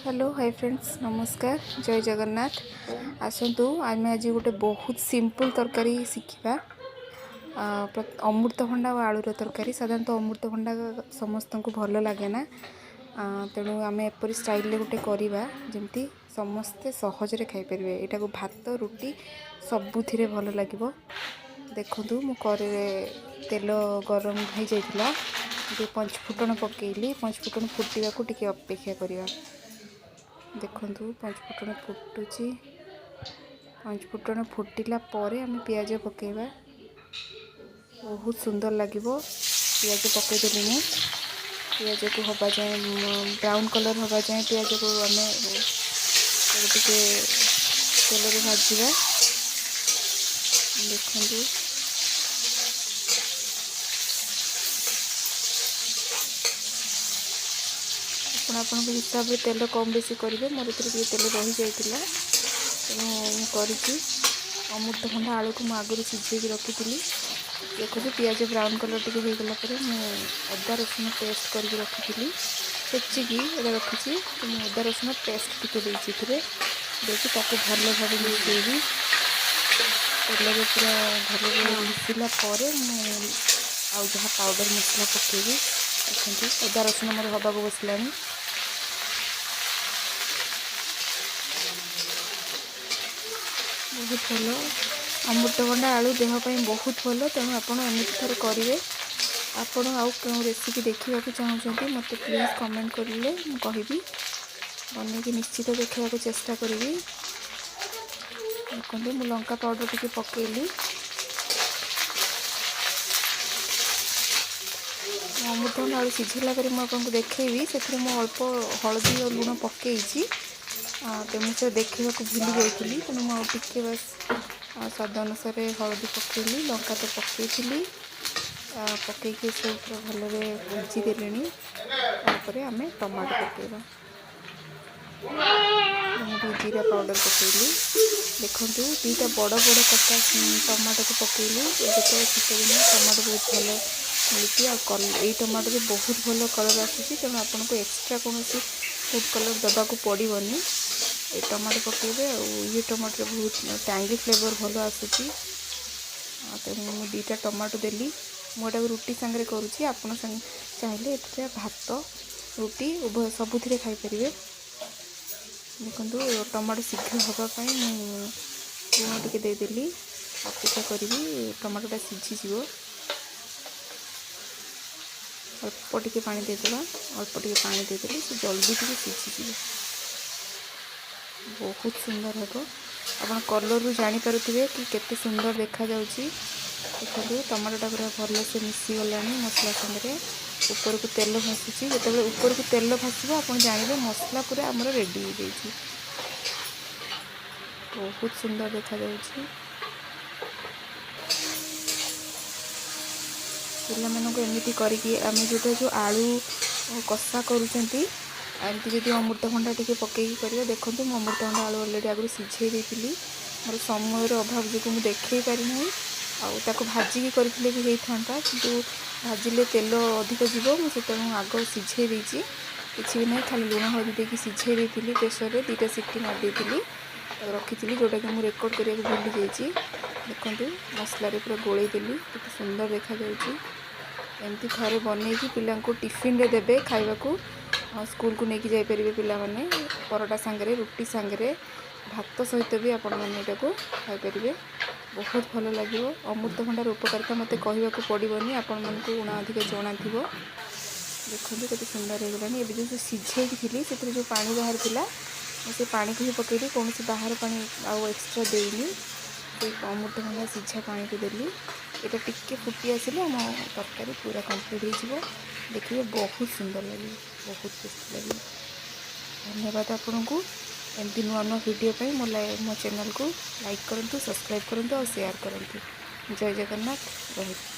Hello, high friends, ନମସ୍କାର, ଜୟ ଜଗନ୍ନାଥ। ଆସନ୍ତୁ, ଆମେ ଆଜି ଗୋଟେ ବହୁତ ସିମ୍ପଲ୍ ତରକାରୀ ଶିଖିବା, ଅମୃତଭଣ୍ଡା ଆଉ ଆଳୁର ତରକାରୀ। ସାଧାରଣତଃ ଅମୃତଭଣ୍ଡା ସମସ୍ତଙ୍କୁ ଭଲ ଲାଗେ ନା, ତେଣୁ ଆମେ ଏପରି ଷ୍ଟାଇଲରେ ଗୋଟେ କରିବା ଯେମିତି ସମସ୍ତେ ସହଜରେ ଖାଇପାରିବେ। ଏଇଟାକୁ ଭାତ, ରୁଟି ସବୁଥିରେ ଭଲ ଲାଗିବ। ଦେଖନ୍ତୁ, ମୁଁ କରେଇରେ ତେଲ ଗରମ ହେଇଯାଇଥିଲା, ଟିକେ ପଞ୍ଚଫୁଟଣ ପକେଇଲି। ପଞ୍ଚଫୁଟଣ ଫୁଟିବାକୁ ଟିକେ ଅପେକ୍ଷା କରିବା। ଦେଖନ୍ତୁ, ପଞ୍ଚଫୁଟଣ ଫୁଟୁଛି। ପଞ୍ଚଫୁଟଣ ଫୁଟିଲା ପରେ ଆମେ ପିଆଜ ପକେଇବା, ବହୁତ ସୁନ୍ଦର ଲାଗିବ। ପିଆଜ ପକେଇଦେଲି ମୁଁ। ପିଆଜକୁ ହେବା ଯାଏଁ, ବ୍ରାଉନ୍ କଲର୍ ହେବା ଯାଏଁ ପିଆଜକୁ ଆମେ ତାକୁ ଟିକେ ତେଲରେ ଭାଜିବା। ଦେଖନ୍ତୁ, ଆପଣ ଆପଣଙ୍କ ହିସାବରେ ତେଲ କମ୍ ବେଶୀ କରିବେ। ମୋର ଏଥିରେ ଟିକେ ତେଲ ରହିଯାଇଥିଲା, ତେଣୁ ମୁଁ କରିଛି। ଅମୃତଭଣ୍ଡା ଆଳୁକୁ ମୁଁ ଆଗରୁ ସିଝେଇକି ରଖିଥିଲି। ଦେଖନ୍ତୁ, ପିଆଜ ବ୍ରାଉନ୍ କଲର୍ ଟିକେ ହେଇଗଲା ପରେ ମୁଁ ଅଦା ରସୁଣ ପେଷ୍ଟ କରିକି ରଖିଥିଲି, ଛେଚିକି ଏଇଟା ରଖିଛି। ତ ମୁଁ ଅଦା ରସୁଣ ପେଷ୍ଟ ଟିକେ ଦେଇଛି ଏଥିରେ। ଦେଇକି ତାକୁ ଭଲ ଭାବେ ମିଶାଇବି। ତେଲରେ ପୁରା ଭଲରେ ମିଶିଲା ପରେ ମୁଁ ଆଉ ଯାହା ପାଉଡ଼ର ମସଲା ପକାଇବି। ଦେଖନ୍ତୁ, ଅଦା ରସୁଣ ମୋର ହେବାକୁ ବସିଲାଣି। ବହୁତ ଭଲ ଅମୃତଭଣ୍ଡା ଆଳୁ ଦେହ ପାଇଁ ବହୁତ ଭଲ, ତେଣୁ ଆପଣ ଏମିତି ଥରେ କରିବେ। ଆପଣ ଆଉ କେଉଁ ରେସିପି ଦେଖିବାକୁ ଚାହୁଁଛନ୍ତି, ମୋତେ ପ୍ଲିଜ୍ କମେଣ୍ଟ କରିଲେ ମୁଁ କହିବି, ବନେଇକି ନିଶ୍ଚିତ ଦେଖାଇବାକୁ ଚେଷ୍ଟା କରିବି। ଦେଖନ୍ତୁ, ମୁଁ ଲଙ୍କା ପାଉଡ଼ର ଟିକେ ପକାଇଲି। ଅମୃତଭଣ୍ଡା ଆଳୁ ସିଝିଲା ପରେ ମୁଁ ଆପଣଙ୍କୁ ଦେଖେଇବି। ସେଥିରେ ମୁଁ ଅଳ୍ପ ହଳଦୀ ଆଉ ଲୁଣ ପକାଇଛି, ତେଣୁ ସେ ଦେଖେଇବାକୁ ଭୁଲି ଯାଇଥିଲି। ତେଣୁ ମୁଁ ଆଉ ଟିକେ ବାସ୍ ସ୍ୱାଦ ଅନୁସାରେ ହଳଦୀ ପକାଇଲି, ଲଙ୍କା ତ ପକାଇଥିଲି। ପକାଇକି ଏସବୁ ପୁରା ଭଲରେ ଭାଜି ଦେଲିଣି। ତାପରେ ଆମେ ଟମାଟୋ ପକାଇବା। ମୁଁ ଟିକେ ଜିରା ପାଉଡ଼ର ପକାଇଲି। ଦେଖନ୍ତୁ, ଦୁଇଟା ବଡ଼ ବଡ଼ କଟା ଟମାଟୋକୁ ପକାଇଲି। ଏବେ ତ ଶୀତ ଦିନ, ଟମାଟୋ ବହୁତ ଭଲ ମିଳୁଛି ଆଉ ଏଇ ଟମାଟୋରେ ବହୁତ ଭଲ କଲର୍ ଆସୁଛି, ତେଣୁ ଆପଣଙ୍କୁ ଏକ୍ସଟ୍ରା କୌଣସି ଫୁଡ଼୍ କଲର୍ ଦେବାକୁ ପଡ଼ିବନି। ଏ ଟମାଟୋ ପକାଇବେ ଆଉ ଇଏ ଟମାଟୋରେ ବହୁତ ଟ୍ୟାଙ୍ଗି ଫ୍ଲେଭର୍ ଭଲ ଆସୁଛି, ତେଣୁ ମୁଁ ଦୁଇଟା ଟମାଟୋ ଦେଲି। ମୁଁ ଏଟାକୁ ରୁଟି ସାଙ୍ଗରେ କରୁଛି, ଆପଣ ଚାହିଁଲେ ଏଥିରେ ଭାତ, ରୁଟି ଉଭୟ ସବୁଥିରେ ଖାଇପାରିବେ। ଦେଖନ୍ତୁ, ଟମାଟୋ ଶୀଘ୍ର ହେବା ପାଇଁ ମୁଁ ଲୁଣ ଟିକେ ଦେଇଦେଲି। ଅପେକ୍ଷା କରିବି, ଟମାଟୋଟା ସିଝିଯିବ। ଅଳ୍ପ ଟିକେ ପାଣି ଦେଇଦେବା। ଅଳ୍ପ ଟିକେ ପାଣି ଦେଇଦେଲେ ସେ ଜଲ୍ଦି ଟିକେ ସିଝିଯିବ, ବହୁତ ସୁନ୍ଦର ହେବ। ଆପଣ କଲର୍ରୁ ଜାଣିପାରୁଥିବେ କି କେତେ ସୁନ୍ଦର ଦେଖାଯାଉଛି। ଦେଖନ୍ତୁ, ଟମାଟୋଟା ପୁରା ଭଲସେ ମିଶିଗଲାଣି ମସଲା ସାଙ୍ଗରେ। ଉପରକୁ ତେଲ ଭାସୁଛି। ଯେତେବେଳେ ଉପରକୁ ତେଲ ଭାସିବ, ଆପଣ ଜାଣିବେ ମସଲା ପୁରା ଆମର ରେଡ଼ି ହେଇଯାଇଛି। ବହୁତ ସୁନ୍ଦର ଦେଖାଯାଉଛି। ପିଲାମାନଙ୍କୁ ଏମିତି କରିକି, ଆମେ ଯେଉଁଟା ଯେଉଁ ଆଳୁ କଷା କରୁଛନ୍ତି, ଏମିତି ଯଦି ଅମୃତଭଣ୍ଡା ଟିକେ ପକାଇକି କରିବା। ଦେଖନ୍ତୁ, ମୁଁ ଅମୃତଭଣ୍ଡା ଆଳୁ ଅଲରେଡ଼ି ଆଗରୁ ସିଝେଇ ଦେଇଥିଲି। ମୋର ସମୟର ଅଭାବ ଯୋଗୁଁ ମୁଁ ଦେଖେଇ ପାରିନାହିଁ। ଆଉ ତାକୁ ଭାଜିକି କରିଥିଲେ ବି ହେଇଥାନ୍ତା, କିନ୍ତୁ ଭାଜିଲେ ତେଲ ଅଧିକ ଯିବ। ମୁଁ ସେତେବେଳେ ଆଗ ସିଝେଇ ଦେଇଛି। କିଛି ବି ନାହିଁ, ଖାଲି ଲୁଣ ହଳଦୀ ଦେଇକି ସିଝେଇ ଦେଇଥିଲି। ପ୍ରେସରରେ ଦୁଇଟା ସିଟି ମାରି ଦେଇଥିଲି, ତାକୁ ରଖିଥିଲି, ଯେଉଁଟାକି ମୁଁ ରେକର୍ଡ଼ କରିବାକୁ ଭୁଲି ଯାଇଛି। ଦେଖନ୍ତୁ, ମସଲାରେ ପୁରା ଗୋଳେଇ ଦେଲି, କେତେ ସୁନ୍ଦର ଦେଖାଯାଉଛି। ଏମିତି ଥରେ ବନେଇକି ପିଲାଙ୍କୁ ଟିଫିନରେ ଦେବେ ଖାଇବାକୁ, ସ୍କୁଲକୁ ନେଇକି ଯାଇପାରିବେ ପିଲାମାନେ। ପରଟା ସାଙ୍ଗରେ, ରୁଟି ସାଙ୍ଗରେ, ଭାତ ସହିତ ବି ଆପଣମାନେ ଏଇଟାକୁ ଖାଇପାରିବେ, ବହୁତ ଭଲ ଲାଗିବ। ଅମୃତଭଣ୍ଡାର ଉପକାରିତା ମୋତେ କହିବାକୁ ପଡ଼ିବନି, ଆପଣମାନଙ୍କୁ ଉଣା ଅଧିକ ଜଣାଥିବ। ଦେଖନ୍ତୁ, କେତେ ସୁନ୍ଦର ହେଇଗଲାଣି। ଏବେ ଯେଉଁ ସିଝେଇକି ଥିଲି, ସେଥିରେ ଯେଉଁ ପାଣି ବାହାରିଥିଲା, ମୁଁ ସେ ପାଣିକୁ ହିଁ ପକାଇଲି। କୌଣସି ବାହାର ପାଣି ଆଉ ଏକ୍ସଟ୍ରା ଦେଇନି, ସେଇ ଅମୃତଭଣ୍ଡା ସିଝା ପାଣିକୁ ଦେଲି। ଏଇଟା ଟିକେ ଫୁଟି ଆସିଲେ ଆମ ତରକାରୀ ପୁରା କମ୍ପ୍ଲିଟ୍ ହେଇଯିବ। ଦେଖିବେ, ବହୁତ ସୁନ୍ଦର ଲାଗିବ, ବହୁତ ଟେଷ୍ଟି ଲାଗିବ। ଧନ୍ୟବାଦ ଆପଣଙ୍କୁ। ଏମିତି ନୂଆ ନୂଆ ଭିଡ଼ିଓ ପାଇଁ ମୋ ଚ୍ୟାନେଲକୁ ଲାଇକ୍ କରନ୍ତୁ, ସବସ୍କ୍ରାଇବ୍ କରନ୍ତୁ ଆଉ ସେୟାର କରନ୍ତୁ। ଜୟ ଜଗନ୍ନାଥ, ରହିଲି।